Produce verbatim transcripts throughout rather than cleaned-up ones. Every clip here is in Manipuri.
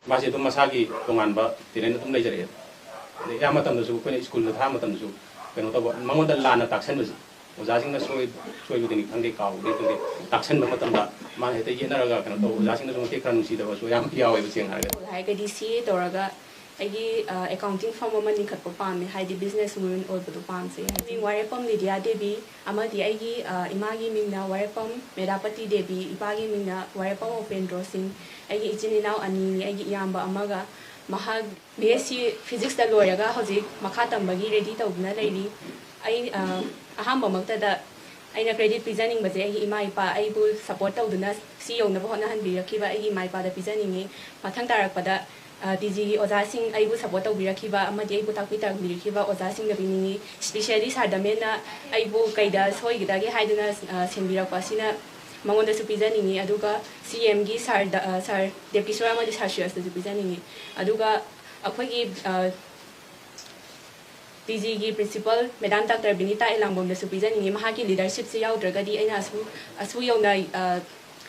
ꯃꯥꯁꯦ ꯑꯗꯨꯝ ꯃꯁꯥꯒꯤ ꯇꯣꯉꯥꯟꯕ ꯇꯦꯂꯦꯟ ꯑꯗꯨꯝ ꯂꯩꯖꯔꯛꯑꯦ꯫ ꯑꯗꯩ ꯑꯌꯥꯝꯕ ꯃꯇꯝꯗꯁꯨ ꯑꯩꯈꯣꯏꯅ ꯁ꯭ꯀꯨꯜꯗ ꯊꯥꯕ ꯃꯇꯝꯗꯁꯨ ꯀꯩꯅꯣ ꯇꯧꯕ, ꯃꯉꯣꯟꯗ ꯂꯥꯟꯅ ꯇꯥꯛꯁꯟꯕꯁꯦ, ꯑꯣꯖꯥꯁꯤꯡꯅ ꯁꯣꯏ-, ꯁꯣꯏꯕꯗꯅꯤ ꯈꯪꯗꯦ, ꯀꯥꯎꯕꯗꯅꯤ ꯈꯪꯗꯦ, ꯇꯥꯛꯁꯟꯕ ꯃꯇꯝꯗ ꯃꯥꯅ ꯍꯦꯛꯇ ꯌꯦꯠꯅꯔꯒ ꯀꯩꯅꯣ ꯇꯧꯕ, ꯑꯣꯖꯥꯁꯤꯡꯅꯁꯨ ꯃꯇꯦꯡ ꯈꯔ ꯅꯨꯡꯁꯤꯗꯕꯁꯨ ꯌꯥꯝ ꯌꯥꯎꯋꯦꯕ, ꯁꯦꯡꯅ ꯍꯥꯏꯔꯒꯗꯤ꯫ ꯍꯥꯏꯔꯒꯗꯤ ꯁꯤ ꯑꯦ ꯇꯧꯔꯒ ꯑꯩꯒꯤ ꯑꯦꯀꯥꯎꯟꯇꯤꯡ ꯐꯔꯝ ꯑꯃ ꯂꯤꯡꯈꯠꯄ ꯄꯥꯝꯃꯦ, ꯍꯥꯏꯗꯤ ꯕꯤꯖꯤꯅꯦꯁ ꯋꯨꯃꯦꯟ ꯑꯣꯏꯕꯗꯣ ꯄꯥꯝꯖꯩ꯫ ꯍꯥꯏꯗꯤ ꯋꯥꯔꯦꯞꯐꯝ ꯂꯤꯗꯤꯌꯥ ꯗꯦꯕꯤ ꯑꯃꯗꯤ ꯑꯩꯒꯤ ꯏꯃꯥꯒꯤ ꯃꯤꯡꯅ ꯋꯥꯔꯦꯞꯐꯝ ꯃꯦꯗꯥꯄꯇꯤ ꯗꯦꯕꯤ, ꯏꯄꯥꯒꯤ ꯃꯤꯡꯅ ꯋꯥꯔꯦꯞꯐꯝ ꯎꯄꯦꯟꯗ꯭ꯔꯣ ꯁꯤꯡ꯫ ꯑꯩꯒꯤ ꯏꯆꯤꯟ ꯏꯅꯥꯎ ꯑꯅꯤꯅꯤ, ꯑꯩꯒꯤ ꯏꯌꯥꯝꯕ ꯑꯃꯒ꯫ ꯃꯍꯥꯛ ꯕꯤ ꯑꯦꯁ ꯁꯤ ꯐꯤꯖꯤꯛꯁꯇ ꯂꯣꯏꯔꯒ ꯍꯧꯖꯤꯛ ꯃꯈꯥ ꯇꯝꯕꯒꯤ ꯔꯦꯗꯤ ꯇꯧꯗꯨꯅ ꯂꯩꯔꯤ꯫ ꯑꯩ ꯑꯍꯥꯟꯕꯃꯛꯇꯗ ꯑꯩꯅ ꯀ꯭ꯔꯦꯗꯤꯠ ꯄꯤꯖꯅꯤꯡꯕꯁꯦ ꯑꯩꯒꯤ ꯏꯃꯥ ꯏꯄꯥ ꯑꯩꯕꯨ ꯁꯞꯄꯣꯔꯠ ꯇꯧꯗꯨꯅ ꯁꯤ ꯌꯧꯅꯕ ꯍꯣꯠꯅꯍꯟꯕꯤꯔꯛꯈꯤꯕ ꯑꯩꯒꯤ ꯏꯃꯥ ꯏꯄꯥꯗ ꯄꯤꯖꯅꯤꯡꯉꯤ꯫ ꯃꯊꯪ ꯇꯥꯔꯛꯄꯗ ꯇꯤ ꯖꯤꯒꯤ ꯑꯣꯖꯥꯁꯤꯡ, ꯑꯩꯕꯨ ꯁꯞꯄꯣꯔꯠ ꯇꯧꯕꯤꯔꯛꯈꯤꯕ ꯑꯃꯗꯤ ꯑꯩꯕꯨ ꯇꯥꯛꯄꯤ ꯇꯝꯕꯤꯔꯛꯈꯤꯕ ꯑꯣꯖꯥꯁꯤꯡꯗ ꯄꯤꯅꯤꯡꯉꯤ꯫ ꯏꯁꯄꯤꯁꯦꯜꯂꯤ ꯁꯥꯔ ꯗꯃꯦꯟꯅ ꯑꯩꯕꯨ ꯀꯩꯗ ꯁꯣꯏꯒꯗꯒꯦ ꯍꯥꯏꯗꯨꯅ ꯁꯦꯝꯕꯤꯔꯛꯄ ꯑꯁꯤꯅ ꯃꯉꯣꯟꯗꯁꯨ ꯄꯤꯖꯅꯤꯡꯉꯤ꯫ ꯑꯗꯨꯒ ꯁꯤ ꯑꯦꯝꯒꯤ ꯁꯥꯔ ꯁꯥꯔ ꯗꯦꯕꯀꯤꯁꯣꯔ ꯑꯃꯗꯤ ꯁꯥꯔ ꯁꯨꯌꯁꯇꯁꯨ ꯄꯤꯖꯅꯤꯡꯉꯤ꯫ ꯑꯗꯨꯒ ꯑꯩꯈꯣꯏꯒꯤ ꯇꯤ ꯖꯤꯒꯤ ꯄ꯭ꯔꯤꯟꯁꯤꯄꯜ ꯃꯦꯗꯥꯝ ꯗꯥꯛꯇꯔ ꯕꯤꯅꯤꯇꯥ ꯑꯦꯂꯥꯡꯕꯝꯗꯁꯨ ꯄꯤꯖꯅꯤꯡꯉꯤ꯫ ꯃꯍꯥꯛꯀꯤ ꯂꯤꯗꯔꯁꯤꯞꯁꯦ ꯌꯥꯎꯗ꯭ꯔꯒꯗꯤ ꯑꯩꯅ ꯑꯁꯨ ꯑꯁꯨ ꯌꯧꯅ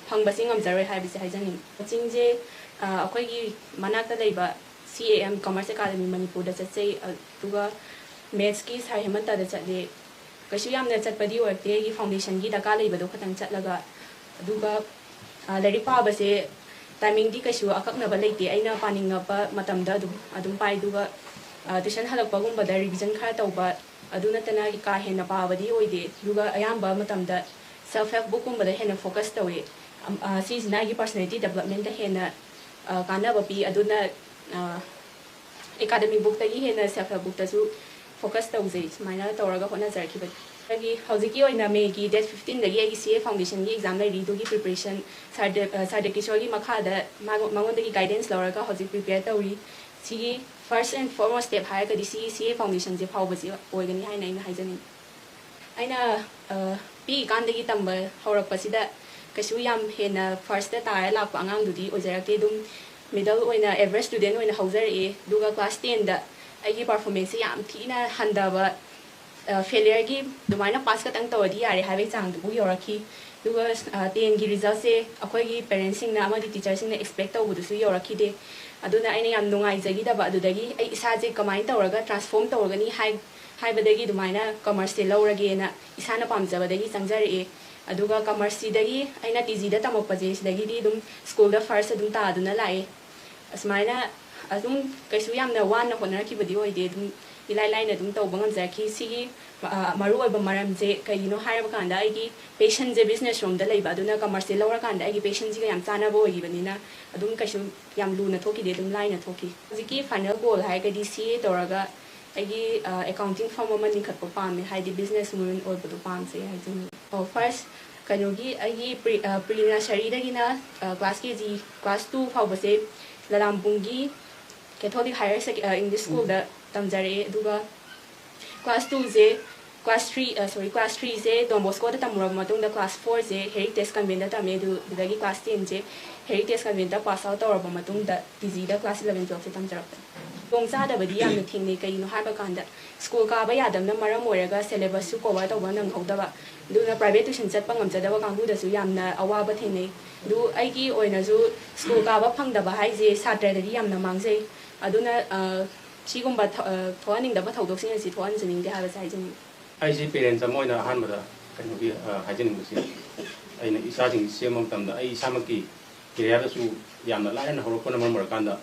ꯐꯪꯕꯁꯤ ꯉꯝꯖꯔꯣꯏ ꯍꯥꯏꯕꯁꯦ ꯍꯥꯏꯖꯅꯤꯡꯉꯤ꯫ ꯀꯣꯆꯤꯡꯁꯦ ꯑꯩꯈꯣꯏꯒꯤ ꯃꯅꯥꯛꯇ ꯂꯩꯕ ꯁꯤ ꯑꯦ ꯑꯦꯝ ꯀꯃꯔꯁ ꯑꯦꯀꯥꯗꯃꯤ ꯃꯅꯤꯄꯨꯔꯗ ꯆꯠꯆꯩ꯫ ꯑꯗꯨꯒ ꯃꯦꯠꯁꯀꯤ ꯁꯥꯔ ꯍꯦꯃꯟꯇꯗ ꯆꯠꯂꯦ꯫ ꯀꯩꯁꯨ ꯌꯥꯝꯅ ꯆꯠꯄꯗꯤ ꯑꯣꯏꯔꯛꯇꯦ, ꯑꯩꯒꯤ ꯐꯥꯎꯟꯗꯦꯁꯟꯒꯤ ꯗꯔꯀꯥꯔ ꯂꯩꯕꯗꯣ ꯈꯇꯪ ꯆꯠꯂꯒ꯫ ꯑꯗꯨꯒ ꯂꯥꯏꯔꯤꯛ ꯄꯥꯕꯁꯦ ꯇꯥꯏꯃꯤꯡꯗꯤ ꯀꯩꯁꯨ ꯑꯀꯛꯅꯕ ꯂꯩꯇꯦ꯫ ꯑꯩꯅ ꯄꯥꯅꯤꯡꯉꯛꯄ ꯃꯇꯝꯗ ꯑꯗꯨꯝ ꯑꯗꯨꯝ ꯄꯥꯏ꯫ ꯑꯗꯨꯒ ꯇ꯭ꯌꯨꯁꯟ ꯍꯜꯂꯛꯄꯒꯨꯝꯕꯗ ꯔꯤꯚꯤꯖꯟ ꯈꯔ ꯇꯧꯕ, ꯑꯗꯨ ꯅꯠꯇꯅ ꯀꯥ ꯍꯦꯟꯅ ꯄꯥꯕꯗꯤ ꯑꯣꯏꯗꯦ꯫ ꯑꯗꯨꯒ ꯑꯌꯥꯝꯕ ꯃꯇꯝꯗ ꯁꯦꯜꯐ ꯍꯦꯜꯞ ꯕꯨꯛꯀꯨꯝꯕꯗ ꯍꯦꯟꯅ ꯐꯣꯀꯁ ꯇꯧꯏ꯫ ꯁꯤꯁꯤꯅ ꯑꯩꯒꯤ ꯄꯔꯁꯣꯅꯦꯂꯤꯇꯤ ꯗꯦꯕꯂꯞꯃꯦꯟꯗ ꯍꯦꯟꯅ ꯀꯥꯟꯅꯕ ꯄꯤ꯫ ꯑꯗꯨꯅ ꯑꯦꯀꯥꯗꯃꯤꯛ ꯕꯨꯛꯇꯒꯤ ꯍꯦꯟꯅ ꯁꯦꯜꯐ ꯍꯦꯜꯞ ꯕꯨꯛꯇꯁꯨ ꯐꯣꯀꯁ ꯇꯧꯖꯩ꯫ ꯁꯨꯃꯥꯏꯅ ꯇꯧꯔꯒ ꯍꯣꯠꯅꯖꯔꯛꯈꯤꯕꯅꯤ꯫ ꯑꯩꯒꯤ ꯍꯧꯖꯤꯛꯀꯤ ꯑꯣꯏꯅ ꯃꯦꯒꯤ ꯗꯦꯠ ꯐꯤꯐꯇꯤꯟꯗꯒꯤ ꯑꯩꯒꯤ ꯁꯤ ꯑꯦ ꯐꯥꯎꯟꯗꯦꯁꯟꯒꯤ ꯑꯦꯛꯖꯥꯝ ꯂꯩꯔꯤ꯫ ꯑꯗꯨꯒꯤ ꯄ꯭ꯔꯤꯄꯦꯔꯦꯁꯟ ꯁꯥꯔ ꯗꯦꯕ ꯁꯥꯔ ꯗꯦꯕꯀꯤꯁꯣꯔꯒꯤ ꯃꯈꯥꯗ ꯃꯉꯣꯟꯗꯒꯤ ꯒꯥꯏꯗꯦꯟꯁ ꯂꯧꯔꯒ ꯍꯧꯖꯤꯛ ꯄ꯭ꯔꯤꯄꯦꯌꯔ ꯇꯧꯔꯤ꯫ ꯁꯤꯒꯤ ꯐꯥꯔꯁ ꯑꯦꯟ ꯐꯣꯔꯃꯣꯁ ꯁ꯭ꯇꯦꯞ ꯍꯥꯏꯔꯒꯗꯤ ꯁꯤ ꯁꯤ ꯑꯦ ꯐꯥꯎꯟꯗꯦꯁꯟꯁꯦ ꯐꯥꯎꯕꯁꯤ ꯑꯣꯏꯒꯅꯤ ꯍꯥꯏꯅ ꯑꯩꯅ ꯍꯥꯏꯖꯅꯤꯡꯉꯤ꯫ ꯑꯩꯅ ꯄꯤꯛꯏꯀꯥꯟꯗꯒꯤ ꯇꯝꯕ ꯍꯧꯔꯛꯄꯁꯤꯗ ꯀꯩꯁꯨ ꯌꯥꯝ ꯍꯦꯟꯅ ꯐꯥꯔꯁꯇ ꯇꯥꯔ ꯂꯥꯛꯄ ꯑꯉꯥꯡꯗꯨꯗꯤ ꯑꯣꯏꯖꯔꯛꯇꯦ꯫ ꯑꯗꯨꯝ ꯃꯤꯗꯜ ꯑꯣꯏꯅ ꯑꯦꯚꯔꯦꯖ ꯁ꯭ꯇꯨꯗꯦꯟ ꯑꯣꯏꯅ ꯍꯧꯖꯔꯛꯑꯦ꯫ ꯑꯗꯨꯒ ꯀ꯭ꯂꯥꯁ ꯇꯦꯟꯗ ꯑꯩꯒꯤ ꯄꯔꯐꯣꯔꯃꯦꯟꯁꯁꯦ ꯌꯥꯝ ꯊꯤꯅ ꯍꯟꯊꯕ, ꯐꯦꯂꯤꯌꯔꯒꯤ ꯑꯗꯨꯃꯥꯏꯅ ꯄꯥꯁ ꯈꯛꯇꯪ ꯇꯧꯔꯗꯤ ꯌꯥꯔꯦ ꯍꯥꯏꯕꯒꯤ ꯆꯥꯡꯗꯨꯕꯨ ꯌꯧꯔꯛꯈꯤ꯫ ꯑꯗꯨꯒ ꯇꯦꯟꯒꯤ ꯔꯤꯖꯜꯁꯦ ꯑꯩꯈꯣꯏꯒꯤ ꯄꯦꯔꯦꯟꯁꯁꯤꯡꯅ ꯑꯃꯗꯤ ꯇꯤꯆꯔꯁꯤꯡꯅ ꯑꯦꯛꯁꯄꯦꯛ ꯇꯧꯕꯗꯨꯁꯨ ꯌꯧꯔꯛꯈꯤꯗꯦ꯫ ꯑꯗꯨꯅ ꯑꯩꯅ ꯌꯥꯝ ꯅꯨꯡꯉꯥꯏꯖꯈꯤꯗꯕ, ꯑꯗꯨꯗꯒꯤ ꯑꯩ ꯏꯁꯥꯁꯦ ꯀꯃꯥꯏꯅ ꯇꯧꯔꯒ ꯇ꯭ꯔꯥꯟꯁꯐꯣꯔꯝ ꯇꯧꯔꯒꯅꯤ ꯍꯥꯏ ꯍꯥꯏꯕꯗꯒꯤ ꯑꯗꯨꯃꯥꯏꯅ ꯀꯃꯔꯁꯁꯦ ꯂꯧꯔꯒꯦꯅ ꯏꯁꯥꯅ ꯄꯥꯝꯖꯕꯗꯒꯤ ꯆꯪꯖꯔꯛꯑꯦ꯫ ꯑꯗꯨꯒ ꯀꯃꯔꯁꯁꯤꯗꯒꯤ ꯑꯩꯅ ꯇꯤ ꯖꯤꯗ ꯇꯝꯃꯛꯄꯁꯦ ꯁꯤꯗꯒꯤꯗꯤ ꯑꯗꯨꯝ ꯁ꯭ꯀꯨꯜꯗ ꯐꯥꯔꯁ ꯑꯗꯨꯝ ꯇꯥꯗꯨꯅ ꯂꯥꯛꯑꯦ꯫ ꯑꯁꯨꯃꯥꯏꯅ ꯑꯗꯨꯝ ꯀꯩꯁꯨ ꯌꯥꯝꯅ ꯋꯥꯅ ꯍꯣꯠꯅꯔꯛꯈꯤꯕꯗꯤ ꯑꯣꯏꯗꯦ, ꯑꯗꯨꯝ ꯏꯂꯥꯏ ꯂꯥꯏꯅ ꯑꯗꯨꯝ ꯇꯧꯕ ꯉꯝꯖꯔꯛꯈꯤ꯫ ꯁꯤꯒꯤ ꯃꯔꯨꯑꯣꯏꯕ ꯃꯔꯝꯁꯦ ꯀꯩꯒꯤꯅꯣ ꯍꯥꯏꯔꯕ ꯀꯥꯟꯗ ꯑꯩꯒꯤ ꯄꯦꯁꯟꯁꯦ ꯕꯤꯖꯤꯅꯦꯁ ꯔꯣꯝꯗ ꯂꯩꯕ, ꯑꯗꯨꯅ ꯀꯃꯔꯁꯁꯦ ꯂꯧꯔꯀꯥꯟꯗ ꯑꯩꯒꯤ ꯄꯦꯁꯟꯁꯤꯒ ꯌꯥꯝ ꯆꯥꯟꯅꯕ ꯑꯣꯏꯈꯤꯕꯅꯤꯅ ꯑꯗꯨꯝ ꯀꯩꯁꯨ ꯌꯥꯝ ꯂꯨꯅ ꯊꯣꯛꯈꯤꯗꯦ, ꯑꯗꯨꯝ ꯂꯥꯏꯅ ꯊꯣꯛꯈꯤ꯫ ꯍꯧꯖꯤꯛꯀꯤ ꯐꯥꯏꯅꯦꯜ ꯒꯣꯜ ꯍꯥꯏꯔꯒꯗꯤ ꯁꯤ ꯑꯦ ꯇꯧꯔꯒ ꯑꯩꯒꯤ ꯑꯦꯀꯥꯎꯟꯇꯤꯡ ꯐꯥꯔꯝ ꯑꯃ ꯂꯤꯡꯈꯠꯄ ꯄꯥꯝꯃꯦ, ꯍꯥꯏꯗꯤ ꯕꯤꯖꯤꯅꯦꯁ ꯋꯨꯃꯦꯟ ꯑꯣꯏꯕꯗꯣ ꯄꯥꯝꯖꯩ ꯍꯥꯏꯖꯅꯤꯡꯉꯤ꯫ ꯑꯣ, ꯐꯥꯔꯁ ꯀꯩꯅꯣꯒꯤ ꯑꯩꯒꯤ ꯄ꯭ꯔꯤ ꯄ꯭ꯔꯤ ꯅꯔꯁꯔꯤꯗꯒꯤꯅ class K G, class two ꯐꯥꯎꯕꯁꯦ ꯂꯂꯥꯝꯕꯨꯡꯒꯤ ꯀꯦꯊꯣꯂꯤꯛ ꯍꯥꯌꯔ ꯁꯦꯀꯦ ꯏꯪꯂꯤꯁ ꯁ꯭ꯀꯨꯜꯗ ꯇꯝꯖꯔꯛꯑꯦ꯫ ꯑꯗꯨꯒ ꯀ꯭ꯂꯥꯁ ꯇꯨꯁꯦ, ꯀ꯭ꯂꯥꯁ ꯊ꯭ꯔꯤ, ꯁꯣꯔꯤ, ꯀ꯭ꯂꯥꯁ ꯊ꯭ꯔꯤꯁꯦ ꯗꯣꯟ ꯕꯣꯁꯀꯣꯗ ꯇꯝꯃꯨꯔꯕ ꯃꯇꯨꯡꯗ ꯀ꯭ꯂꯥꯁ ꯐꯣꯔꯁꯦ ꯍꯦꯔꯤꯇꯦꯖ ꯀꯟꯚꯦꯟꯗ ꯇꯝꯃꯦ꯫ ꯑꯗꯨ ꯑꯗꯨꯗꯒꯤ ꯀ꯭ꯂꯥꯁ ꯇꯦꯟꯁꯦ ꯍꯦꯔꯤꯇꯦꯖ ꯀꯟꯚꯦꯟꯗ ꯄꯥꯁ ꯑꯥꯎꯠ ꯇꯧꯔꯕ ꯃꯇꯨꯡꯗ ꯇꯤ ꯖꯤꯗ ꯀ꯭ꯂꯥꯁ ꯏꯂꯚꯦꯟ ꯇꯨꯋꯦꯜꯐꯁꯦ ꯇꯝꯖꯔꯛꯄꯅꯤ꯫ ꯈꯨꯗꯣꯡꯆꯥꯗꯕꯗꯤ ꯌꯥꯝꯅ ꯊꯦꯡꯅꯩ꯫ ꯀꯩꯒꯤꯅꯣ ꯍꯥꯏꯕ ꯀꯥꯟꯗ ꯁ꯭ꯀꯨꯜ ꯀꯥꯕ ꯌꯥꯗꯕꯅ ꯃꯔꯝ ꯑꯣꯏꯔꯒ ꯁꯦꯂꯦꯕꯁꯁꯨ ꯀꯣꯚꯔ ꯇꯧꯕ ꯅꯪꯍꯧꯗꯕ, ꯑꯗꯨꯅ ꯄ꯭ꯔꯥꯏꯚꯦꯠ ꯇ꯭ꯌꯨꯁꯟ ꯆꯠꯄ ꯉꯝꯖꯗꯕ ꯀꯥꯡꯕꯨꯗꯁꯨ ꯌꯥꯝꯅ ꯑꯋꯥꯕ ꯊꯦꯡꯅꯩ꯫ ꯑꯗꯨ ꯑꯩꯒꯤ ꯑꯣꯏꯅꯁꯨ ꯁ꯭ꯀꯨꯜ ꯀꯥꯕ ꯐꯪꯗꯕ ꯍꯥꯏꯁꯦ ꯁꯥꯇ꯭ꯔꯗꯗꯤ ꯌꯥꯝꯅ ꯃꯥꯡꯖꯩ꯫ ꯑꯗꯨꯅ ꯁꯤꯒꯨꯝꯕ ꯊꯣꯛꯍꯟꯅꯤꯡꯗꯕ ꯊꯧꯗꯣꯛꯁꯤꯡ ꯑꯁꯤ ꯊꯣꯛꯍꯟꯖꯅꯤꯡꯗꯦ ꯍꯥꯏꯕꯁꯦ ꯍꯥꯏꯖꯅꯤꯡꯉꯤ꯫ ꯑꯩꯁꯦ ꯄꯦꯔꯦꯟꯁ ꯑꯃ ꯑꯣꯏꯅ ꯑꯍꯥꯟꯕꯗ ꯀꯩꯅꯣꯒꯤ ꯍꯥꯏꯖꯅꯤꯡꯕꯁꯤ, ꯑꯩꯅ ꯏꯆꯥꯁꯤꯡꯁꯤ ꯁꯦꯝꯕ ꯃꯇꯝꯗ ꯑꯩ ꯏꯁꯥꯃꯛꯀꯤ ꯀꯦꯔꯤꯌꯔꯗꯁꯨ ꯌꯥꯝꯅ ꯂꯥꯏꯅ ꯍꯧꯔꯛꯄꯅ ꯃꯔꯝ ꯑꯣꯏꯔꯀꯥꯟꯗ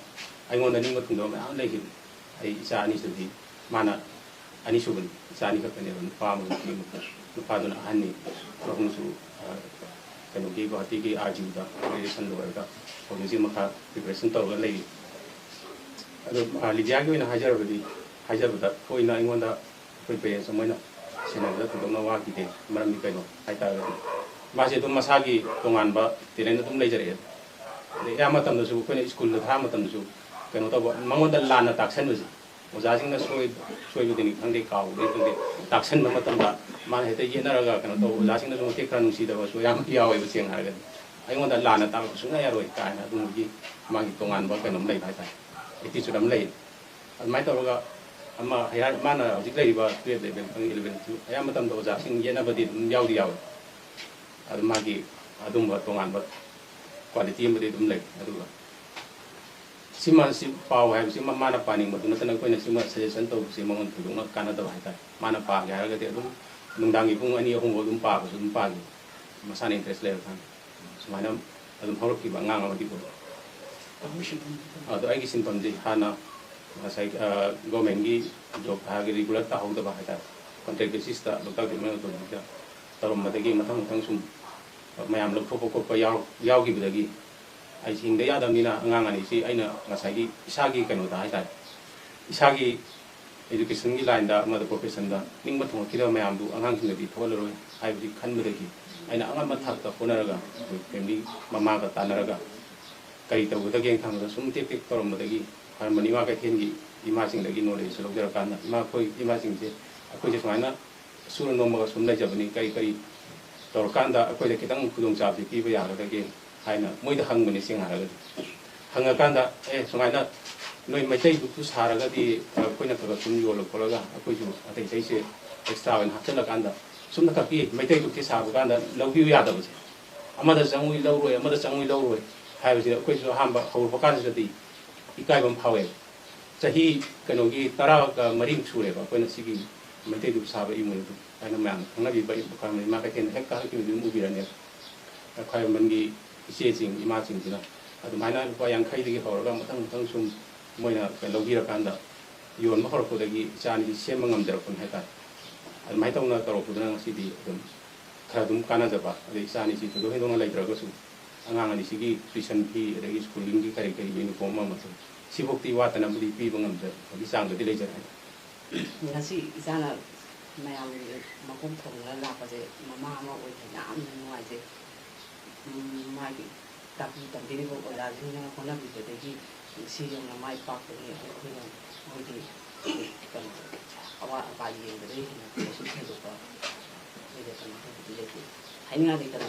ꯑꯩꯉꯣꯟꯗ ꯅꯤꯡꯕ ꯊꯨꯡꯗꯕ ꯃꯌꯥꯝ ꯂꯩꯈꯤꯕꯅꯤ꯫ ꯑꯩ ꯏꯆꯥ ꯑꯅꯤꯁꯤꯗꯤ ꯃꯥꯅ ꯑꯅꯤꯁꯨꯕꯅꯤ, ꯏꯆꯥ ꯑꯅꯤꯈꯛꯇꯅꯦꯕ, ꯅꯨꯄꯥ ꯑꯃꯒ ꯅꯨꯄꯤ ꯑꯃꯒ꯫ ꯅꯨꯄꯥꯗꯨꯅ ꯑꯍꯟꯅꯤ, ꯃꯕꯨꯡꯁꯨ ꯀꯩꯅꯣꯒꯤ ꯒꯨꯋꯥꯍꯥꯇꯤꯒꯤ ꯑꯥꯔ ꯖꯤ ꯌꯨꯗ ꯒ꯭ꯔꯦꯖꯨꯑꯦꯁꯟ ꯂꯣꯏꯔꯒ ꯍꯧꯖꯤꯛ ꯍꯧꯖꯤꯛ ꯃꯈꯥ ꯄ꯭ꯔꯤꯄꯦꯔꯦꯁꯟ ꯇꯧꯔꯒ ꯂꯩꯔꯤ꯫ ꯑꯗꯣ ꯂꯤꯗꯤꯌꯥꯒꯤ ꯑꯣꯏꯅ ꯍꯥꯏꯖꯔꯕꯗꯤ, ꯍꯥꯏꯖꯕꯗ ꯊꯣꯏꯅ ꯑꯩꯉꯣꯟꯗ ꯑꯩꯈꯣꯏ ꯄꯦꯔꯦꯟꯁ ꯑꯃ ꯑꯣꯏꯅ ꯁꯦꯟꯅꯕꯗ ꯊꯣꯏꯗꯣꯛꯅ ꯋꯥꯈꯤꯗꯦ꯫ ꯃꯔꯝꯗꯤ ꯀꯩꯅꯣ ꯍꯥꯏꯇꯥꯔꯒꯗꯤ ꯃꯥꯁꯦ ꯑꯗꯨꯝ ꯃꯁꯥꯒꯤ ꯇꯣꯉꯥꯟꯕ ꯇꯦꯂꯦꯟ ꯑꯗꯨꯝ ꯂꯩꯖꯔꯛꯑꯦ꯫ ꯑꯗꯩ ꯑꯌꯥꯝꯕ ꯃꯇꯝꯗꯁꯨ ꯑꯩꯈꯣꯏꯅ ꯁ꯭ꯀꯨꯜꯗ ꯊꯥꯕ ꯃꯇꯝꯗꯁꯨ ꯀꯩꯅꯣ ꯇꯧꯕ, ꯃꯉꯣꯟꯗ ꯂꯥꯟꯅ ꯇꯥꯛꯁꯟꯕꯁꯦ, ꯑꯣꯖꯥꯁꯤꯡꯅ ꯁꯣꯏ-, ꯁꯣꯏꯕꯗꯅꯤ ꯈꯪꯗꯦ, ꯀꯥꯎꯕꯗꯅꯤ ꯈꯪꯗꯦ, ꯇꯥꯛꯁꯟꯕ ꯃꯇꯝꯗ ꯃꯥꯅ ꯍꯦꯛꯇ ꯌꯦꯠꯅꯔꯒ ꯀꯩꯅꯣ ꯇꯧꯕ, ꯑꯣꯖꯥꯁꯤꯡꯅꯁꯨ ꯃꯇꯦꯛ ꯈꯔ ꯅꯨꯡꯁꯤꯗꯕꯁꯨ ꯑꯌꯥꯝꯕ ꯌꯥꯎꯋꯦꯕ꯫ ꯁꯦꯡꯅ ꯍꯥꯏꯔꯒꯗꯤ ꯑꯩꯉꯣꯟꯗ ꯂꯥꯟꯅ ꯇꯥꯛꯄ ꯁꯨꯡꯌꯥ ꯌꯥꯔꯣꯏ ꯀꯥꯏꯅ ꯑꯗꯨꯝꯕꯒꯤ ꯃꯥꯒꯤ ꯇꯣꯉꯥꯟꯕ ꯀꯩꯅꯣꯝ ꯂꯩꯕ ꯍꯥꯏꯇꯥꯔꯦ, ꯑꯦꯇꯤꯆꯨꯠ ꯑꯃ ꯂꯩ꯫ ꯑꯗꯨꯃꯥꯏꯅ ꯇꯧꯔꯒ ꯑꯃ ꯍꯌꯥꯔ-, ꯃꯥꯅ ꯍꯧꯖꯤꯛ ꯂꯩꯔꯤꯕ ꯇꯨꯌꯦꯜꯞ ꯂꯦꯚꯦꯜ ꯈꯪꯗꯦ, ꯏꯂꯚꯦꯟ ꯑꯌꯥꯝꯕ ꯃꯇꯝꯗ ꯑꯣꯖꯥꯁꯤꯡ ꯌꯦꯠꯅꯕꯗꯤ ꯑꯗꯨꯝ ꯌꯥꯎꯗꯤ ꯌꯥꯎꯋꯦ꯫ ꯑꯗꯨ ꯃꯥꯒꯤ ꯑꯗꯨꯝꯕ ꯇꯣꯉꯥꯟꯕ ꯀ꯭ꯋꯥꯂꯤꯇꯤ ꯑꯃꯗꯤ ꯑꯗꯨꯝ ꯂꯩ꯫ ꯑꯗꯨꯒ ꯁꯤꯃ, ꯁꯤ ꯄꯥꯎ ꯍꯥꯏꯕꯁꯤꯃ ꯃꯥꯅ ꯄꯥꯅꯤꯡꯕꯗꯨ ꯅꯠꯇꯅ ꯑꯩꯈꯣꯏꯅ ꯁꯤꯃ ꯁꯖꯦꯁꯟ ꯇꯧꯕꯁꯤ ꯃꯉꯣꯟꯗ ꯊꯣꯏꯗꯣꯛꯅ ꯀꯥꯟꯅꯗꯕ ꯍꯥꯏꯇꯥꯔꯦ꯫ ꯃꯥꯅ ꯄꯥꯒꯦ ꯍꯥꯏꯔꯒꯗꯤ ꯑꯗꯨꯝ ꯅꯨꯡꯗꯥꯡꯒꯤ ꯄꯨꯡ ꯑꯅꯤ ꯑꯍꯨꯝꯐꯥꯎ ꯑꯗꯨꯝ ꯄꯥꯕꯁꯨ ꯑꯗꯨꯝ ꯄꯥꯈꯤ, ꯃꯁꯥꯅ ꯏꯟꯇꯔꯦꯁ ꯂꯩꯔꯀꯥꯟꯗ꯫ ꯁꯨꯃꯥꯏꯅ ꯑꯗꯨꯝ ꯍꯧꯔꯛꯈꯤꯕ ꯑꯉꯥꯡ ꯑꯃꯗꯤ ꯑꯣꯏ꯫ ꯑꯗꯣ ꯑꯩꯒꯤ ꯁꯤꯟꯐꯝꯁꯤ ꯍꯥꯟꯅ ꯉꯁꯥꯏ, ꯑ, ꯒꯣꯔꯃꯦꯟꯒꯤ ꯖꯣꯕ ꯍꯥꯏꯔꯒ ꯔꯤꯒꯨꯂꯔ ꯇꯥꯍꯧꯗꯕ ꯍꯥꯏꯇꯥꯔꯦ, ꯀꯟꯇ꯭ꯔꯦꯛ ꯕꯦꯁꯤꯁꯇ ꯂꯣꯛꯇꯥꯛ ꯗꯦꯕꯂꯞꯃꯦꯟ ꯑꯣꯊꯣꯔꯤꯇꯤꯗ ꯇꯧꯔꯝꯕꯗꯒꯤ ꯃꯊꯪ ꯃꯊꯪ ꯁꯨꯝ ꯃꯌꯥꯝ ꯂꯧꯊꯣꯛꯄ ꯈꯣꯠꯄ ꯌꯥꯎ-, ꯌꯥꯎꯈꯤꯕꯗꯒꯤ ꯑꯩꯁꯤ ꯍꯤꯡꯗ ꯌꯥꯗꯕꯅꯤꯅ ꯑꯉꯥꯡ ꯑꯅꯤꯁꯤ ꯑꯩꯅ ꯉꯁꯥꯏꯒꯤ ꯏꯁꯥꯒꯤ ꯀꯩꯅꯣꯗ ꯍꯥꯏꯇꯥꯔꯦ, ꯏꯁꯥꯒꯤ ꯑꯦꯖꯨꯀꯦꯁꯟꯒꯤ ꯂꯥꯏꯟꯗ ꯑꯃꯗ ꯄ꯭ꯔꯣꯐꯦꯁꯟꯗ ꯅꯤꯡꯕ ꯊꯨꯡꯉꯛꯈꯤꯗꯕ ꯃꯌꯥꯝꯗꯨ ꯑꯉꯥꯡꯁꯤꯡꯗꯗꯤ ꯊꯣꯛꯍꯜꯂꯔꯣꯏ ꯍꯥꯏꯕꯒꯤ ꯈꯟꯕꯗꯒꯤ ꯑꯩꯅ ꯑꯉꯝꯕ ꯊꯥꯛꯇ ꯍꯣꯠꯅꯔꯒ ꯑꯩꯈꯣꯏ ꯐꯦꯃꯤꯂꯤ ꯃꯃꯥꯒ ꯇꯥꯟꯅꯔꯒ ꯀꯔꯤ ꯇꯧꯒꯗꯒꯦꯅ ꯈꯟꯕꯗ ꯁꯨꯝ ꯇꯦꯛ ꯇꯦꯛ ꯇꯧꯔꯝꯕꯗꯒꯤ ꯈ꯭ꯋꯥꯏꯔꯝꯕꯟ ꯏꯃꯥ ꯀꯩꯊꯦꯜꯒꯤ ꯏꯃꯥꯁꯤꯡꯗꯒꯤ ꯅꯣꯂꯦꯖꯁꯨ ꯂꯧꯖꯔꯀꯥꯟꯗ ꯏꯃꯥ, ꯑꯩꯈꯣꯏ ꯏꯃꯥꯁꯤꯡꯁꯦ ꯑꯩꯈꯣꯏꯁꯦ ꯁꯨꯃꯥꯏꯅ ꯁꯨꯔ ꯅꯣꯝꯃꯒ ꯁꯨꯝ ꯂꯩꯖꯕꯅꯤ, ꯀꯔꯤ ꯀꯔꯤ ꯇꯧꯔꯀꯥꯟꯗ ꯑꯩꯈꯣꯏꯗ ꯈꯤꯇꯪ ꯈꯨꯗꯣꯡꯆꯥꯕꯁꯤ ꯄꯤꯕ ꯌꯥꯒꯗꯒꯦ ꯍꯥꯏꯅ ꯃꯣꯏꯗ ꯍꯪꯕꯅꯤ꯫ ꯁꯦꯡꯅ ꯍꯥꯏꯔꯒꯗꯤ ꯍꯪꯉꯀꯥꯟꯗ, "ꯑꯦ, ꯁꯨꯃꯥꯏꯅ ꯅꯣꯏ ꯃꯩꯇꯩ ꯗꯨꯛꯇꯨ ꯁꯥꯔꯒꯗꯤ ꯑꯩꯈꯣꯏꯅ ꯈꯔ ꯈꯔ ꯁꯨꯝ ꯌꯣꯜꯂ ꯈꯣꯠꯂꯒ ꯑꯩꯈꯣꯏꯁꯨ ꯑꯇꯩ ꯑꯇꯩꯁꯦ ꯑꯦꯛꯁꯇ꯭ꯔꯥ ꯑꯣꯏꯅ ꯍꯥꯞꯆꯤꯜꯂꯀꯥꯟꯗ ꯁꯨꯝꯅ ꯈꯛꯀꯤ ꯃꯩꯇꯩ ꯗꯨꯛꯁꯦ ꯁꯥꯕ ꯀꯥꯟꯗ ꯂꯧꯕꯤꯌꯨ ꯌꯥꯗꯕꯁꯦ, ꯑꯃꯗ ꯆꯪꯉꯨꯏ ꯂꯧꯔꯣꯏ, ꯑꯃꯗ ꯆꯪꯉꯨꯏ ꯂꯧꯔꯣꯏ ꯍꯥꯏꯕꯁꯤꯗ ꯑꯩꯈꯣꯏꯁꯨ ꯑꯍꯥꯟꯕ ꯍꯧꯔꯛꯄ ꯀꯥꯟꯁꯤꯗꯗꯤ ꯏꯀꯥꯏꯕ ꯑꯃ ꯐꯥꯎꯋꯦꯕ꯫ ꯆꯍꯤ ꯀꯩꯅꯣꯒꯤ ꯇꯔꯥꯒ ꯃꯔꯤꯃꯨꯛ ꯁꯨꯔꯦꯕ ꯑꯩꯈꯣꯏꯅ ꯁꯤꯒꯤ ꯃꯩꯇꯩ ꯗꯨꯛ ꯁꯥꯕ ꯏꯃꯣꯏꯅꯨ ꯗꯨꯛ ꯍꯥꯏꯅ ꯃꯌꯥꯝꯅ ꯈꯪꯅꯕꯤꯕ ꯏꯃꯥ ꯀꯩꯊꯦꯜꯗ ꯍꯦꯛ ꯀꯥꯈꯠꯈꯤꯕꯗꯨ ꯑꯗꯨꯝ ꯎꯕꯤꯔꯅꯦꯕ꯫ ꯈ꯭ꯋꯥꯏꯔꯝꯕꯟꯒꯤ ꯏꯆꯦꯁꯤꯡ, ꯏꯃꯥꯁꯤꯡꯁꯤꯅ ꯑꯗꯨꯃꯥꯏꯅ ꯂꯨꯄꯥ ꯌꯥꯡꯈꯩꯗꯒꯤ ꯍꯧꯔꯒ ꯃꯊꯪ ꯃꯊꯪ ꯁꯨꯝ ꯃꯣꯏꯅ ꯂꯧꯕꯤꯔꯀꯥꯟꯗ ꯌꯣꯟꯕ ꯍꯧꯔꯛꯄꯗꯒꯤ ꯏꯆꯥ ꯑꯅꯤꯁꯤ ꯁꯦꯝꯕ ꯉꯝꯖꯔꯛꯄꯅꯤ ꯍꯥꯏꯇꯥꯔꯦ꯫ ꯑꯗꯨꯃꯥꯏꯅ ꯇꯧꯅ ꯇꯧꯔꯛꯄꯗꯨꯅ ꯉꯁꯤꯗꯤ ꯑꯗꯨꯝ ꯈꯔ ꯑꯗꯨꯝ ꯀꯥꯟꯅꯖꯕ, ꯑꯗꯩ ꯏꯆꯥ ꯑꯅꯤꯁꯤ ꯊꯣꯏꯗꯣꯛ ꯍꯦꯟꯗꯣꯛꯅ ꯂꯩꯇ꯭ꯔꯒꯁꯨ ꯑꯉꯥꯡ ꯑꯅꯤꯁꯤꯒꯤ ꯇ꯭ꯋꯤꯁꯟ ꯐꯤ, ꯑꯗꯒꯤ ꯁ꯭ꯀꯨꯂꯤꯡꯒꯤ ꯀꯔꯤ ꯀꯔꯤ ꯌꯨꯅꯤꯐꯣꯔꯝ ꯑꯃꯁꯨ ꯁꯤꯐꯧꯗꯤ ꯋꯥꯠꯇꯅꯕꯨꯗꯤ ꯄꯤꯕ ꯉꯝꯖꯕꯒꯤ ꯆꯥꯡꯗꯗꯤ ꯂꯩꯖꯔꯦ ꯍꯥꯏꯇꯥꯔꯦ꯫ ꯉꯁꯤ ꯏꯆꯥꯅ ꯃꯌꯥꯝꯒꯤ ꯃꯀꯣꯛ ꯊꯣꯡꯗꯨꯅ ꯂꯥꯛꯄꯁꯦ ꯃꯃꯥ ꯑꯃ ꯑꯣꯏꯅ ꯌꯥꯝꯅ ꯅꯨꯡꯉꯥꯏꯖꯩ꯫ ꯎꯝ, ꯃꯥꯒꯤ ꯇꯥꯛꯄꯤ ꯇꯝꯕꯤꯔꯤꯕ ꯑꯣꯖꯥꯁꯤꯡꯅ ꯍꯣꯠꯅꯕꯤꯕꯗꯒꯤ ꯁꯤ ꯌꯧꯅ ꯃꯥꯏ ꯄꯥꯛꯄꯅꯤ꯫ ꯑꯩꯈꯣꯏꯅ ꯃꯣꯏꯒꯤ ꯀꯩꯅꯣ, ꯑꯋꯥꯠ ꯑꯄꯥ ꯌꯦꯡꯕꯗꯒꯤ ꯍꯦꯟꯅ ꯀꯩꯁꯨ ꯊꯣꯏꯗꯣꯛꯄ ꯑꯩꯈꯣꯏꯗ ꯀꯩꯅꯣ ꯇꯧꯕꯗꯤ ꯂꯩꯇꯦ꯫ ꯍꯥꯏꯅꯤꯡꯉꯥꯏ ꯂꯩꯇꯅ